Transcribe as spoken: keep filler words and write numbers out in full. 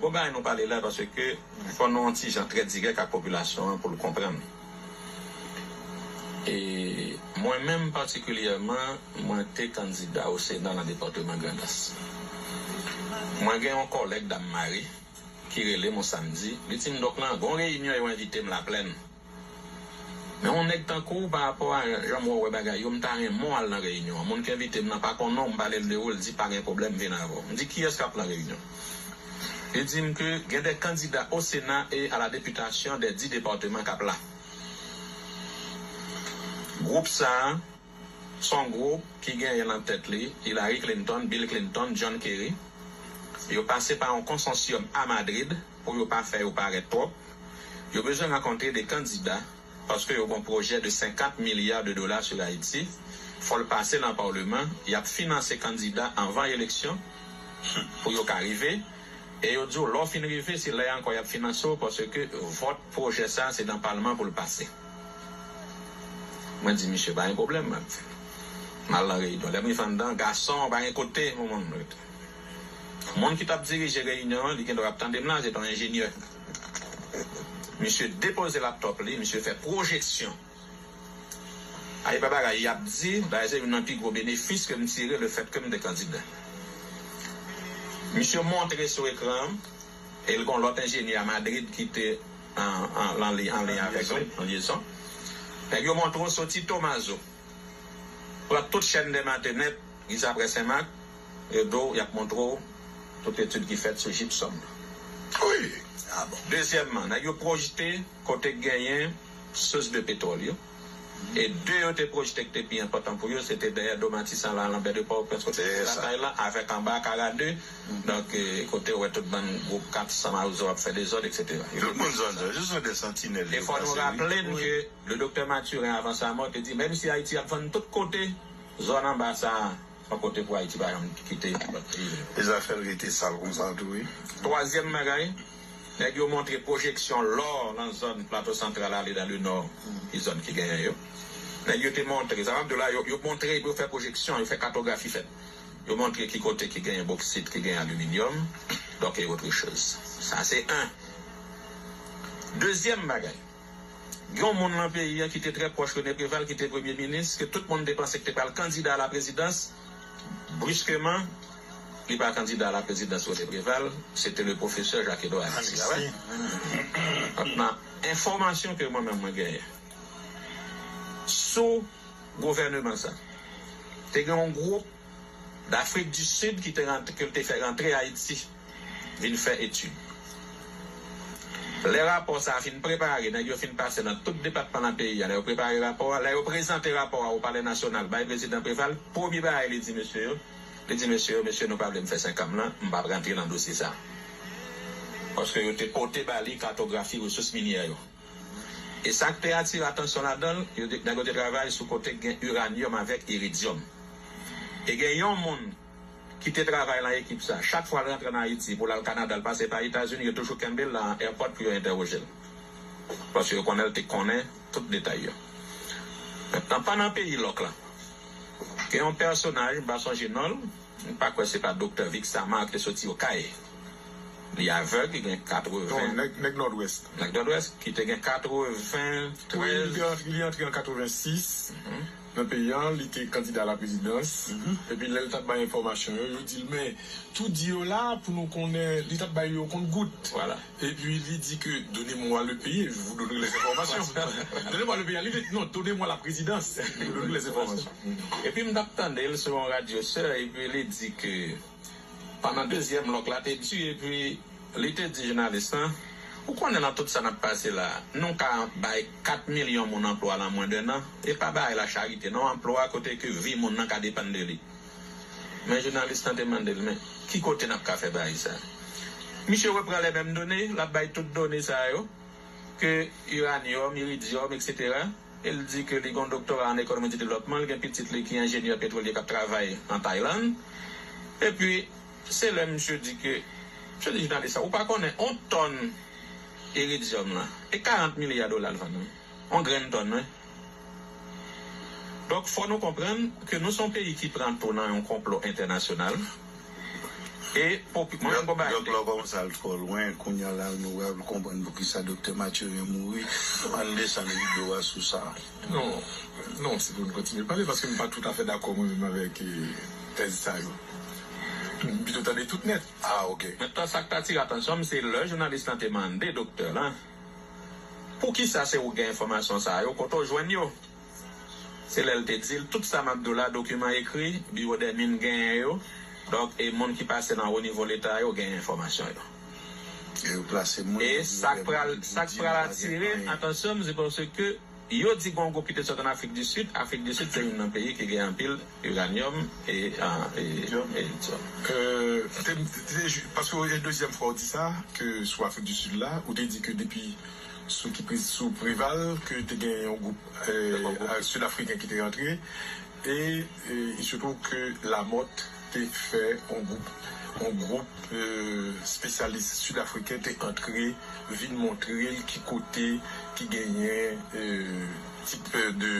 Yon bagay nou pale la paske fò nou yon ti jan trè dirèk ak popilasyon an pou l konprann. E mwen menm patikilyèman, mwen te kandida o Sena nan depatman Grandans. Mwen gen yon kòlèg Dam Mari ki rele m yon samdi, li di m, Dòk, nan yon reyinyon yo envite m Laplèn. Men yon nèg tankou w, pa rapò a jan m wè w wè bagay yo, m ta renmen w al nan reyinyon an. Moun ki envite m nan pa konnen w, m pale l de ou, l di pa gen pwoblèm, m vin avè w. M di, kiyès k ap nan reyinyon? Li di m ke gen de kandida o Sena e a la depitasyon de dis depatman k ap la. Gwoup sa a, se yon gwoup ki genyen nan tèt li Hillary Clinton, Bill Clinton, John Kerry. Yo pase pa yon konsansyòm a Madrid pou yo pa fè yo parèt twòp. Yo bezwen rankontre de kandida paske yo gen yon pwojè de senkant milya de dola sou Ayiti. Fò l pase nan palman, y ap finanse kandida anvan eleksyon pou yo ka rive. E yo di w, lè w fin rive, se lè a ankò y ap finanse w, paske vòt pwojè sa a, se nan palman pou l pase. Mwen di, misye, pa gen pwoblèm, m ap fè. M al nan reyinyon. Lè m rive anndan, gason, pa gen kote pou moun rete. Moun ki t ap dirije reyinyon an, li gendwa ap tande m la, se t yon enjenyè. Misye depoze laptòp li, misye fè pwojeksyon. A, e pa bagay y ap di, dayè se youn nan pi gwo benefis ke m tire lefètke m te kandida. Misye montre sou ekran an, e l gen yon lòt enjenyè a Madrid ki te an, an, an li-, an liy avèk li, an lyezon. Nèg yo montre w soti Tomazo, pran tout chèn de Matenèt, rive apre Senmak, yo di w, y ap montre w tout etid ki fèt sou jipsòm nan. Wi. Dezyèmman, nèg yo pwojte kote k genyen sous de petwòl yo. E de yo te pwojte ki te pi enpòtan pou yo, se te dèyè do Matisan la, Lanbè de Pòtoprens, kote latay la, avèk anba Kara de. Donk, e, kote w wè tout bann gwoup kat san mawozo ap fè dezòd, etsetera. Tout moun zòn sa, se sont des sentinelles. E fò nou raple n ke le doktè Mathurin, avan sa mò, te di, menm si Ayiti ap vann tout kote, zòn anba sa a, se yon kote pou Ayiti pa janm kite. E zafè l rete sal konsa tou, wi. Twazyèm bagay, nèg yo montre pwojeksyon lò nan zòn Plato Santral ale nan le nò, ki zòn ki genyen yo. Nèg yo te montre, sa m ap di w la, yo, yo montre, yo fè pwojeksyon, yo fè katografi fèt. Yo montre ki kote ki genyen boksit, ki genyen aliminyòm, donk, e otre choz. Sa, se en. Dezyèm bagay, gen yon moun nan peyi a ki te trè pwòch René Préval, ki te premye minis, ke tout moun te panse ki te pral kandida a la prezidans. Briskeman, li pa kandida a la prezidans René Préval, se te le pwofesè Jacques Edouard Alexis. Alexis. Nan enfòmasyon ke mwen menm mwen genyen sou gouvèneman sa, te gen yon gwoup Dafrik di Sid ki te rant-, ke l te fè rantre Ayiti vin fè etid. Lè rapò sa a fin prepare, nèg yo fin pase nan tout depatman nan peyi a, lè yo prepare rapò a, lè yo prezante rapò a o Palè Nasyonal bay prezidan Préval, premye bagay li di mesye yo, li di mesye yo, mesye, nou pa vle m fè senk an m nan, m p ap rantre nan dosye sa a. Paske yo te pote ba li katografi resous minyè yo. E sa k te atire atansyon ladan l, yo te, nèg yo te travay sou kote k gen iranyòm avèk iridyòm. E gen yon moun ki te travay nan ekip sa. Chak fwa l rantre ann Ayiti pou l al Kanada, l pase pa Etazini, yo toujou kenbe l nan airport pou yo entèwoje l. Paske yo konnen l te konnen tout detay yo. Mentnan, pandan peyi lòk la, gen yon pèsonaj, m pa sonje non l, m pa kwè se pa Doktè Vixamar ki te soti Okay. Li avèg, li gen katreven. Non, nèg, nèg Nòdwès. Nèg Nòdwès, ki te gen katreventrèz. Wi, li te antre, li antre an katrevensis nan peyi a, li te kandida a la prezidans. Epi lè l t ap bay enfòmasyon yo, yo di l, men, tou di yo la, pou nou konnen, li t ap bay yo kont gout. Vwala. Epi li di ke, donnez-moi le pays, je vous donnerai les informations. Donnez-moi le pays, li di, non, donnez-moi la présidence, je vous donnerai les informations. Epi m t ap tande l sou yon radyo sè, epi li di ke pandan dezyèm lòk la te di, epi li te di jounalis lan, ou konnen nan tout sa n ap pase la, nou ka bay kat milyon moun anplwa nan mwen de nan, e pa bagay la charite non, anplwa kote ke vi moun nan ka depann de li. Men jounalis lan te mande l, men ki kote n ap ka fè bagay sa? Misye repran les mêmes données, l ap bay tout done sa yo, ke iranyòm, iridyòm, etsetera. E l di ke li gen yon doktora an ekonomi de devlòpman, li gen pitit li ki enjenyè petwolye k ap travay an Taylann. Epi, se lè misye di ke, misye di jounalis la, ou pa konnen, yon tòn iridyòm la, e karant milya dola l vann, wi. Yon grenn tòn, wi. Donk, fò nou konprann ke nou se yon peyi ki pran tou nan yon konplo entènasyonal. E popi, mwen menm gon bagay. Dòk la w kòmanse al twò lwen, kounye a la nou wè, w konprann poukisa Doktè Mathurin mouri. Ann desann rido a sou sa. Non, non, si pou n kontinye pale, paske m pa toutafè dakò mwen menm avèk eh, tèz sa yo. M pito tande tout nèt. Ah, ok. Mentnan, sa k t atire atansyon m, se lè jounalis lan te mande doktè lan, poukisa se ou gen enfòmasyon sa yo, kote w jwenn yo? Se lè l te di l, tout sa m ap di w la, dokiman ekri, Biwo dè Min genyen yo. Donk, e moun ki pase nan wo nivo Leta yo genyen enfòmasyon yo. E yo plase moun. E sa k pral, sa k pral atire atansyon m, se paske yo di gen yon gwoup ki te sot ann Afrik di Sid. Afrik di Sid se youn nan peyi ki gen anpil iranyòm e, e, e, e, Euh, te, te, te, paske e dezyèm fwa w di sa, ke sou Afrik di Sid la, ou te di ke depi sou ki pri- sou Preval ke te gen yon gwoup euh, Sid Afriken ki te rantre, e, e il se trouve ke Lamothe te fè yon gwoup yon gwoup euh, spesyalis Sid Afriken te antre vin montre l ki kote ki genyen euh, tip de